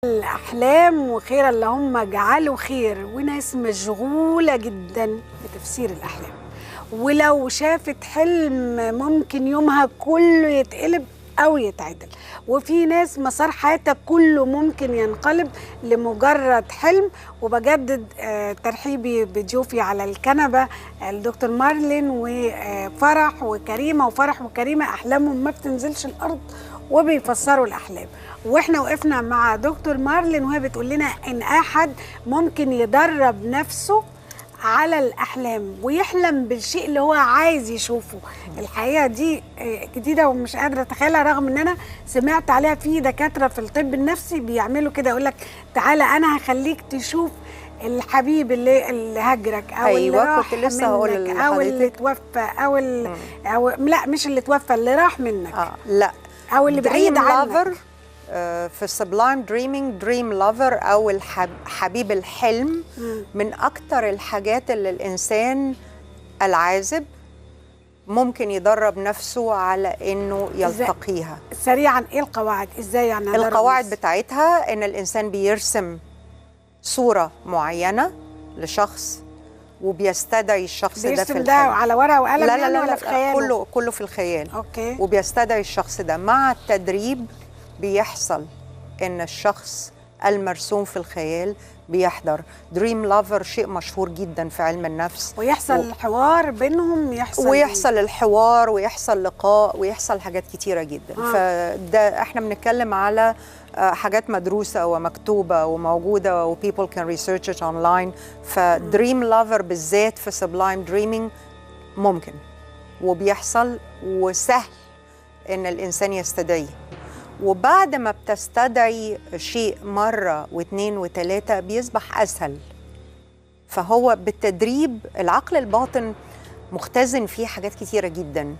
الأحلام وخير اللهم اجعله خير. وناس مشغولة جدا بتفسير الأحلام، ولو شافت حلم ممكن يومها كله يتقلب أو يتعدل، وفي ناس مسار حياتها كله ممكن ينقلب لمجرد حلم. وبجدد ترحيبي بضيوفي على الكنبة الدكتور مارلين وفرح وكريمة. وفرح وكريمة أحلامهم ما بتنزلش الأرض وبيفسروا الأحلام. واحنا وقفنا مع دكتور مارلين وهي بتقول لنا إن أحد ممكن يدرب نفسه على الأحلام ويحلم بالشيء اللي هو عايز يشوفه. الحقيقة دي جديدة ومش قادرة أتخيلها، رغم إن أنا سمعت عليها في دكاترة في الطب النفسي بيعملوا كده، يقول لك تعالى أنا هخليك تشوف الحبيب اللي هجرك أو أيوة اللي راح كنت لسه منك أو اللي توفى أو أو لا مش اللي توفى، اللي راح منك لا أو اللي بعيد عنك. في sublime dreaming، dream lover أو حبيب الحلم، من أكتر الحاجات اللي الإنسان العازب ممكن يدرب نفسه على إنه يلتقيها. سريعا إيه القواعد؟ إزاي يعني القواعد بتاعتها؟ إن الإنسان بيرسم صورة معينة لشخص وبيستدعي الشخص ده في الحلم. ده على ورقة وقلم؟ لا لا لا، ولا في خياله؟ كله في الخيال. okay. وبيستدعي الشخص ده. مع التدريب بيحصل إن الشخص المرسوم في الخيال بيحضر. dream lover شيء مشهور جدا في علم النفس، ويحصل حوار بينهم، ويحصل الحوار ويحصل لقاء ويحصل حاجات كتيرة جدا. فده احنا بنتكلم على حاجات مدروسة ومكتوبة وموجودة و people can research it online. ف dream lover بالذات في sublime dreaming ممكن وبيحصل وسهل إن الإنسان يستدعيه. وبعد ما بتستدعي شيء مرة واثنين وثلاثة بيصبح أسهل. فهو بالتدريب العقل الباطن مختزن فيه حاجات كتيرة جدا.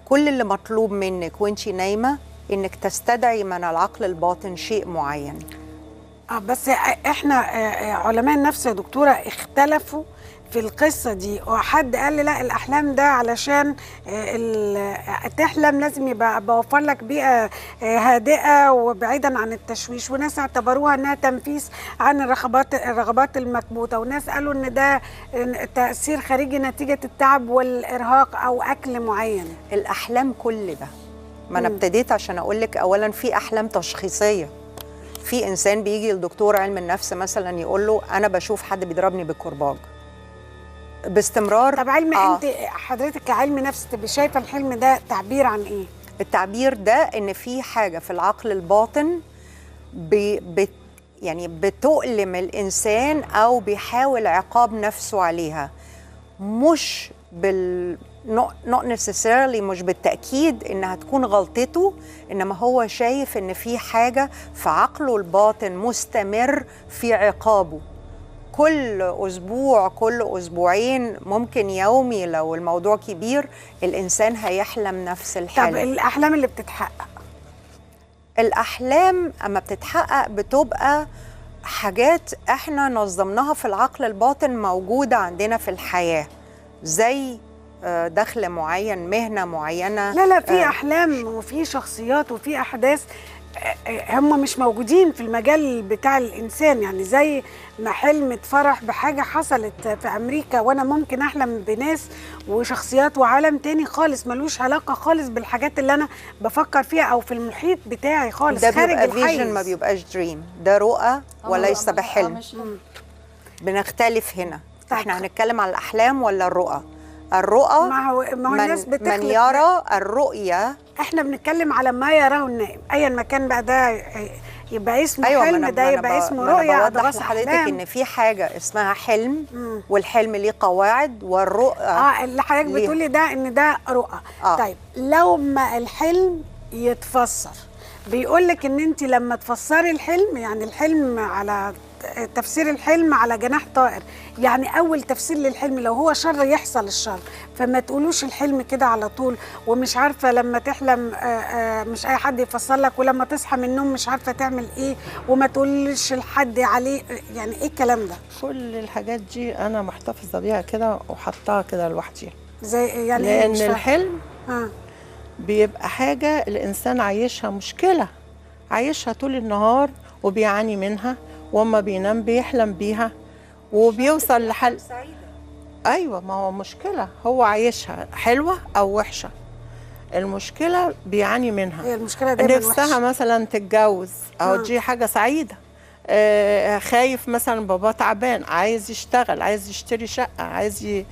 كل اللي مطلوب منك وانتي نايمة إنك تستدعي من العقل الباطن شيء معين. بس احنا علماء النفس يا دكتورة اختلفوا في القصة دي، وحد قال لي لا الأحلام ده علشان تحلم لازم يبقى بوفر لك بيئة هادئة وبعيدا عن التشويش، وناس اعتبروها انها تنفيس عن الرغبات المكبوتة، وناس قالوا ان ده تأثير خارجي نتيجة التعب والإرهاق أو أكل معين. الأحلام كل ده ما أنا ابتديت عشان أقول لك أولا في أحلام تشخيصية. في إنسان بيجي لدكتور علم النفس مثلا يقول له أنا بشوف حد بيضربني بالكرباج باستمرار. طب علم انت حضرتك كعلم نفس تبقي شايفه الحلم ده تعبير عن ايه؟ التعبير ده ان في حاجة في العقل الباطن يعني بتؤلم الانسان او بيحاول عقاب نفسه عليها، مش not necessarily، مش بالتاكيد انها تكون غلطته، انما هو شايف ان في حاجة في عقله الباطن مستمر في عقابه. كل أسبوع، كل أسبوعين، ممكن يومي لو الموضوع كبير، الإنسان هيحلم نفس الحلم. طب الأحلام اللي بتتحقق؟ الأحلام أما بتتحقق بتبقى حاجات إحنا نظمناها في العقل الباطن موجودة عندنا في الحياة، زي دخل معين، مهنة معينة. لا لا، في أحلام وفي شخصيات وفي أحداث هم مش موجودين في المجال بتاع الإنسان، يعني زي ما حلمت فرح بحاجة حصلت في أمريكا، وأنا ممكن أحلم بناس وشخصيات وعالم تاني خالص ملوش علاقة خالص بالحاجات اللي أنا بفكر فيها أو في المحيط بتاعي خالص، ده خارج بيبقى الحيز. vision، ما بيبقاش dream، ده رؤى وليس بحلم. بنختلف هنا. احنا هنتكلم على الأحلام ولا الرؤى؟ الرؤى ما هو الناس بتخلف، من يرى الرؤية. احنا بنتكلم على ما يراه النائم ايا ما كان بقى، ده يبقى اسمه أيوة حلم، ده يبقى اسمه رؤية. أنا بوضح لحضرتك ان في حاجة اسمها حلم، والحلم ليه قواعد، والرؤى اللي حضرتك بتقولي ده ان ده رؤى. طيب لو ما الحلم يتفسر، بيقول لك ان انت لما تفسري الحلم، يعني الحلم على تفسير الحلم على جناح طائر، يعني اول تفسير للحلم لو هو شر يحصل الشر، فما تقولوش الحلم كده على طول، ومش عارفه لما تحلم مش اي حد يفسر لك، ولما تصحى من النوم مش عارفه تعمل ايه، وما تقولش لحد عليه، يعني ايه الكلام ده؟ كل الحاجات دي انا محتفظة بيها كده وحطاها كده لوحدي، زي يعني لان الحلم بيبقى حاجة الانسان عايشها، مشكلة عايشها طول النهار وبيعاني منها، وما بينام بيحلم بيها وبيوصل لحل. ايوه، ما هو مشكلة هو عايشها، حلوة او وحشة، المشكلة بيعاني منها. هي المشكلة دايما نفسها وحشة. مثلا تتجوز او دي حاجة سعيدة، خايف مثلا بابا تعبان، عايز يشتغل، عايز يشتري شقه، عايز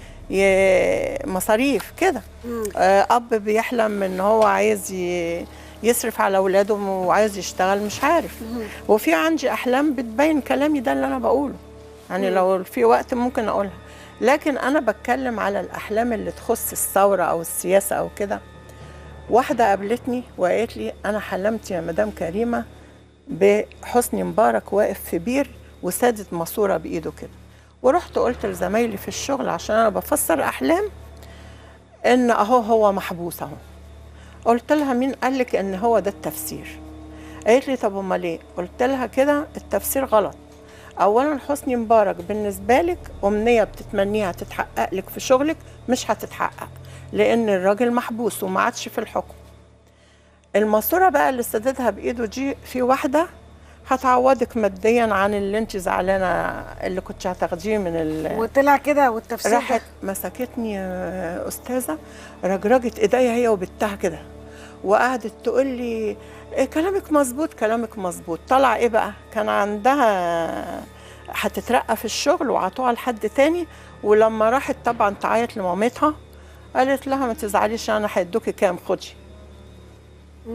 مصاريف كده. اب بيحلم ان هو عايز يصرف على اولاده وعايز يشتغل مش عارف. وفي عندي احلام بتبين كلامي ده اللي انا بقوله، يعني لو في وقت ممكن اقولها، لكن انا بتكلم على الاحلام اللي تخص الثورة او السياسة او كده. واحدة قابلتني وقالت لي انا حلمت يا مدام كريمة بحسني مبارك واقف في بير وسادت ماسوره بايده كده. ورحت قلت لزمايلي في الشغل، عشان انا بفسر احلام، ان اهو هو محبوس اهو. قلت لها مين قال لك ان هو ده التفسير؟ قالت لي طب امال ايه؟ قلت لها كده التفسير غلط. اولا حسني مبارك بالنسبة لك امنية بتتمنيها تتحقق لك في شغلك مش هتتحقق، لان الراجل محبوس وما عادش في الحكم. الماسورة بقى اللي سددها بايده دي في واحدة هتعوضك ماديا عن اللي انت زعلانة اللي كنت هتاخديه من وطلع كده والتفسير. راحت مسكتني يا استاذه، رجرجت ايديا هي وبتها كده، وقعدت تقول لي إيه كلامك مظبوط كلامك مظبوط. طلع ايه بقى؟ كان عندها هتترقى في الشغل وعطوها لحد تاني، ولما راحت طبعا تعيط لمامتها قالت لها ما تزعليش انا هيدوكي كام، خدي.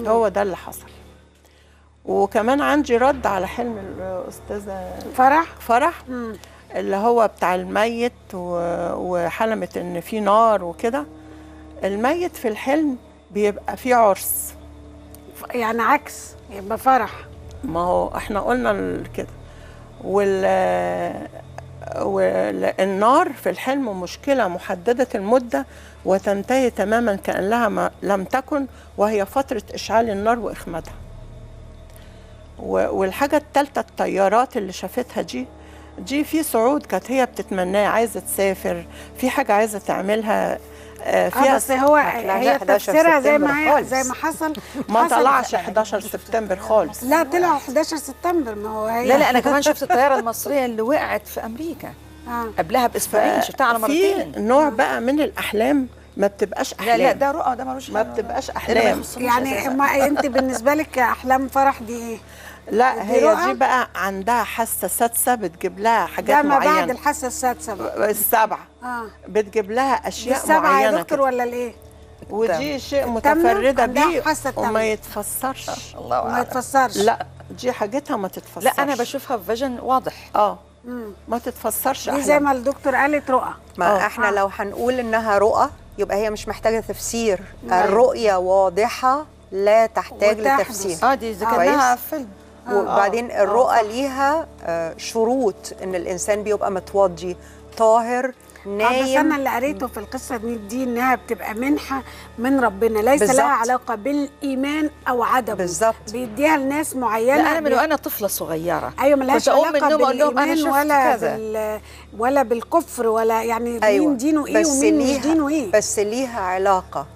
هو ده اللي حصل. وكمان عندي رد على حلم الاستاذة فرح اللي هو بتاع الميت، وحلمت ان في نار وكده. الميت في الحلم بيبقى فيه عرس، يعني عكس، يبقى فرح. ما هو احنا قلنا كده. والنار في الحلم مشكلة محددة المدة وتنتهي تماما كأنها ما لم تكن، وهي فترة إشعال النار وإخمادها. والحاجة الثالثة الطيارات اللي شافتها دي في صعود كانت هي بتتمناه، عايزة تسافر، في حاجة عايزة تعملها فيها. بس هو هي تفسيرها زي ما هي، زي ما حصل. ما طلعش 11 سبتمبر خالص. لا طلع 11 سبتمبر. ما هو هي لا انا كمان شفت الطيارة المصرية اللي وقعت في امريكا قبلها باسبوعين، شفتها على مرتين. في نوع بقى من الاحلام ما بتبقاش احلام. لا ده رؤى، ده ملوش، ما بتبقاش احلام. يعني ما انت بالنسبة لك احلام فرح دي ايه؟ لا هي دي بقى عندها حاسه سادسة بتجيب لها حاجات معينة. ده ما بعد الحاسة السادسة بقى، السبعة بتجيب لها اشياء السبعة معينة يا دكتور ولا الايه؟ ودي شيء متفردة بيه وما يتفسرش. الله اعلم. ما يتفسرش. لا دي حاجتها ما تتفسرش. لا انا بشوفها في فيجن واضح. ما تتفسرش. دي زي ما الدكتور قالت رؤى. ما احنا لو هنقول انها رؤى يبقى هي مش محتاجه تفسير. الرؤية واضحة لا تحتاج لتفسير. دي ذكرناها في فيلم. وبعدين الرؤى ليها شروط، ان الانسان بيبقى متوضي طاهر نايم. بس انا اللي قريته في القصة دي انها بتبقى منحه من ربنا، ليس بالزبط. لها علاقة بالايمان او عدمه. بالظبط. بيديها لناس معينة. لا انا من وانا طفله صغيرة. ايوه ملهاش علاقة بالايمان ولا ولا بالكفر ولا يعني. أيوة. مين دينه ايه ومين مش دينه ايه، بس ليها علاقة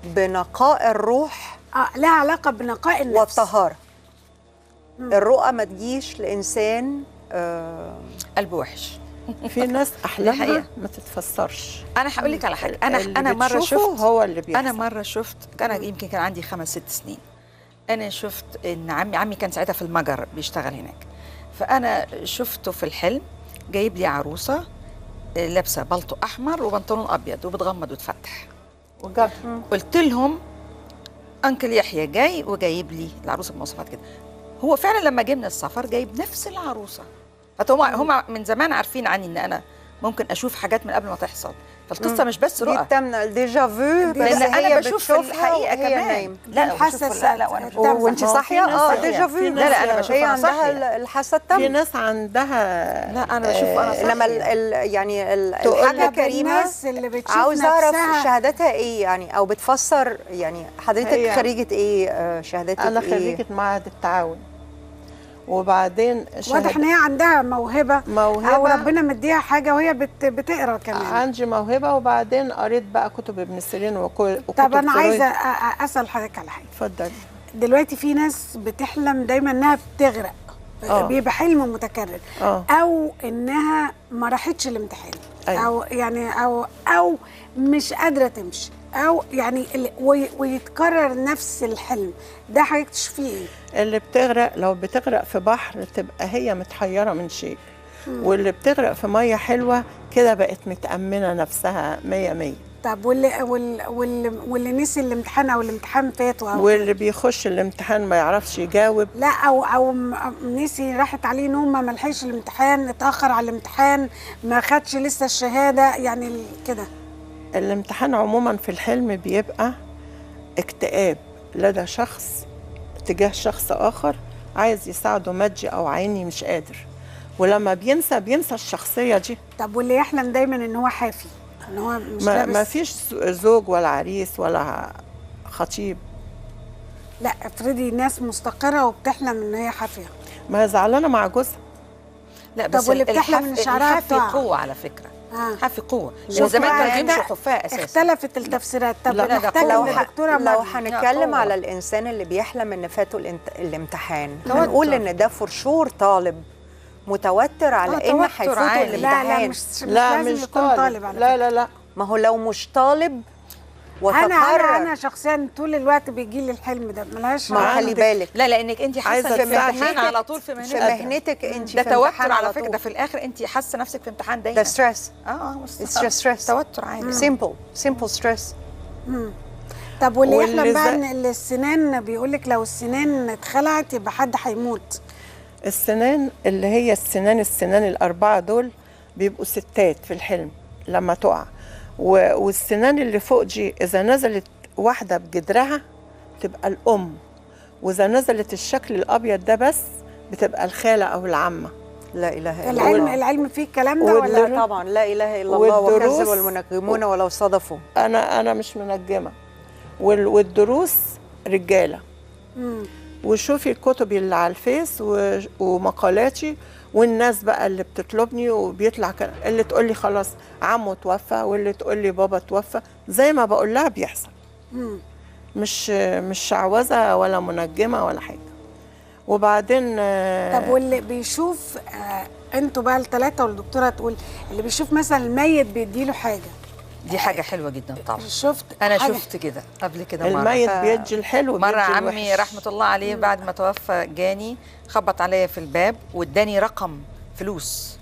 بنقاء الروح. لها علاقة بنقاء النفس والطهارة. الرؤى ما تجيش لانسان قلبه وحش. في ناس احلامها ما تتفسرش. انا هقول لك على حاجة. انا مرة شفت، هو اللي بيحصل. انا مرة شفت، انا يمكن كان عندي 5 6 سنين، انا شفت ان عمي كان ساعتها في المجر بيشتغل هناك، فانا شفته في الحلم جايب لي عروسه لابسه بلطو احمر وبنطلون ابيض وبتغمض وتفتح. وجاب قلت لهم انكل يحيى جاي وجايب لي العروسة بمواصفات كده. هو فعلا لما جه من السفر جايب نفس العروسة. هم من زمان عارفين عني ان انا ممكن اشوف حاجات من قبل ما تحصل، فالقصة مش بس رؤى. دي الثامنة ال déjà vu، بس انا بشوف الحقيقة كمان. لا الحاسة، لا وانت صاحية. déjà vu. لا انا بشوف، هي عندها الحاسة الثامنة. في ناس عندها. لا انا بشوف انا صاحية. لما يعني الحاجة كريمة عاوزه اعرف شهادتها ايه يعني، او بتفسر يعني. حضرتك خريجة ايه؟ شهادتك ايه؟ انا خريجة معهد التعاون. وبعدين واضح ان هي عندها موهبة او ربنا مديها حاجة وهي بتقرا كمان. عندي موهبة. وبعدين قريت بقى كتب ابن سيرين وكتب. طب انا عايزه اسال حضرتك على حاجة. اتفضلي. دلوقتي في ناس بتحلم دايما انها بتغرق. بيبقى حلم متكرر. او انها ما راحتش الامتحان. أيوة. او يعني او مش قادرة تمشي، او يعني ويتكرر نفس الحلم ده، حضرتك تشوفيه ايه؟ اللي بتغرق، لو بتغرق في بحر تبقى هي متحيره من شيء، واللي بتغرق في مية حلوة كده بقت متامنه نفسها 100 100. طب واللي نسي الامتحان او الامتحان فاته، او واللي بيخش الامتحان ما يعرفش يجاوب، لا او نسي، راحت عليه نومه، ما لحقش الامتحان، اتاخر على الامتحان، ما خدش لسه الشهادة، يعني كده. الامتحان عموما في الحلم بيبقى اكتئاب لدى شخص تجاه شخص اخر عايز يساعده مادي او عيني، مش قادر، ولما بينسى بينسى الشخصية دي. طب واللي يحلم دايما ان هو حافي، ان هو مش ما فيش زوج ولا عريس ولا خطيب. لا افرضي ناس مستقره وبتحلم ان هي حافية. ما هي زعلانة مع جوزها. لا بس طب واللي بتحلم ان شعرها حافي قوة على فكرة. حافي قوة، لان زمان كانوا بيمشوا حفاة اساسا. اختلفت التفسيرات. طب نحتاج الدكتورة. لو هنتكلم على الانسان اللي بيحلم ان فاته الامتحان، هنقول ان ده for sure طالب متوتر على ان هيفوته الامتحان. لا لا مش لازم يكون طالب على فكرة. لا لا لا، ما هو لو مش طالب وتقرر. انا شخصيا طول الوقت بيجي لي الحلم ده، ملهاش. ما خلي بالك، لا لانك انت حاسه في امتحان على طول، في مهنتك، في مهنتك انت ده توتر على فكرة. ده في الاخر انت حاسه نفسك في امتحان دايما. ده stress. Stress، توتر عادي، simple stress. طب واللي يحلم بقى ان السنان، بيقول لك لو السنان اتخلعت يبقى حد هيموت. السنان اللي هي السنان الأربعة دول بيبقوا ستات في الحلم لما تقع، والسنان اللي فوق دي إذا نزلت واحدة بجدرها تبقى الأم، وإذا نزلت الشكل الأبيض ده بس بتبقى الخالة أو العمة. لا إله إلا الله. العلم فيه الكلام ده ولا؟ لا طبعا، لا إله إلا الله، وكذب المنجمون ولو صدفوا. أنا مش منجمة. والدروس رجالة. وشوفي الكتب اللي على الفيس ومقالاتي والناس بقى اللي بتطلبني وبيطلع اللي تقول لي خلاص عمه توفى، واللي تقول لي بابا توفى، زي ما بقول لها بيحصل. مش شعوذه ولا منجمه ولا حاجة. وبعدين طب واللي بيشوف انتوا بقى الثلاثة والدكتورة تقول، اللي بيشوف مثلا الميت بيديله حاجة، دي حاجة حلوة جدا طبعا. شفت أنا شفت كده قبل كده مرة. الميت بيدي الحلو، مرة عمي رحمة الله عليه بعد ما توفى جاني خبط عليا في الباب واداني رقم فلوس.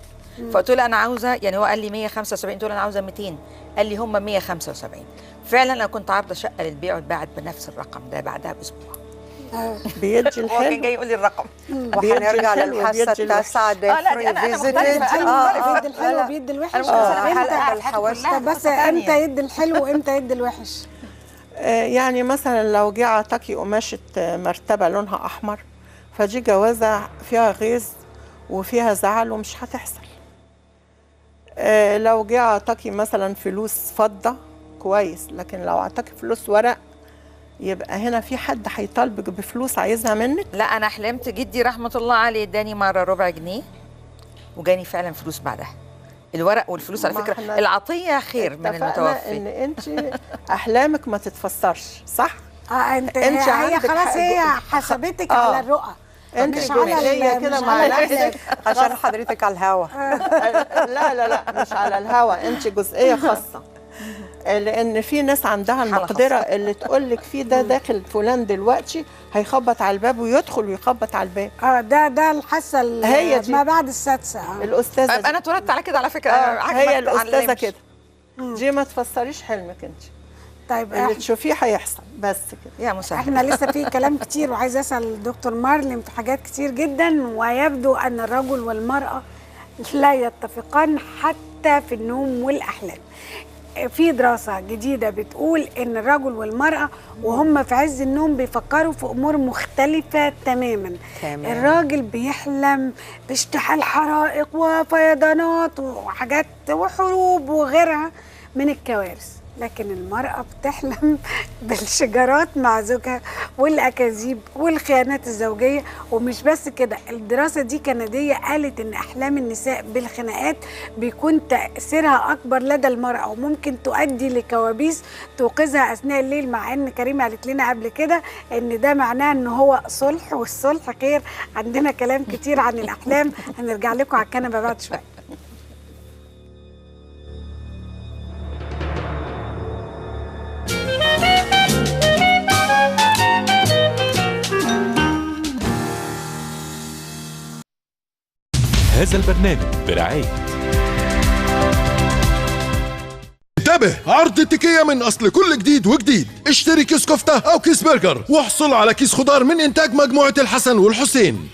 فقلت له أنا عاوزة، يعني هو قال لي 175، قلت له أنا عاوزة 200، قال لي هم 175. فعلا أنا كنت عارضة شقة للبيع واتباعت بنفس الرقم ده بعدها بأسبوع. بيدي الحلو، هو كان جاي يقول لي الرقم. وهنرجع للحاسه التاسعة. لا انا مختلفة. بيدي الحلو وبيدي الوحش. طب بس امتى يدي الحلو وامتى يدي الوحش؟ يعني مثلا لو جه عطاكي قماشة مرتبه لونها احمر، فدي جوازه فيها غيظ وفيها زعل ومش هتحصل. لو جه عطاكي مثلا فلوس فضة كويس، لكن لو عطاكي فلوس ورق يبقى هنا في حد هيطالبك بفلوس عايزها منك. لا انا حلمت جدي رحمه الله عليه اداني مرة ربع جنيه وجاني فعلا فلوس بعدها. الورق والفلوس على فكرة العطية خير من المتوفي. ان انت احلامك ما تتفسرش، صح؟ انت هي خلاص هي حسبتك على الرؤى، انت مش على كده مع نفسك عشان حضرتك على الهوا. لا لا لا مش على الهوا، انت جزئية خاصة، لان في ناس عندها المقدرة اللي تقول لك في ده داخل فلان دلوقتي هيخبط على الباب ويدخل ويخبط على الباب. ده الحاسة ما بعد السادسة. الاستاذة انا اتولدت على كده على فكرة. هي الاستاذة كده دي ما تفسريش حلمك انت. طيب اللي تشوفيه هيحصل بس كده يا مسهل. احنا لسه في كلام كتير وعايزه اسال الدكتور مارلين في حاجات كتير جدا، ويبدو ان الرجل والمراة لا يتفقان حتى في النوم والاحلام. في دراسة جديدة بتقول إن الرجل والمرأة وهم في عز النوم بيفكروا في أمور مختلفة تماما. الراجل بيحلم باشتعال حرائق وفيضانات وحاجات وحروب وغيرها من الكوارث. لكن المرأة بتحلم بالشجارات مع زوجها والأكاذيب والخيانات الزوجية. ومش بس كده، الدراسة دي كندية قالت إن أحلام النساء بالخناقات بيكون تأثيرها أكبر لدى المرأة، وممكن تؤدي لكوابيس توقظها أثناء الليل، مع إن كريمة قالت لنا قبل كده إن ده معناه إن هو صلح والصلح خير. عندنا كلام كتير عن الأحلام، هنرجع لكم على الكنبة بعد شوية. هذا البرنامج برعاية انتبه، عرض التكية من أصل كل جديد وجديد. اشتري كيس كفتة أو كيس برجر واحصل على كيس خضار من إنتاج مجموعة الحسن والحسين.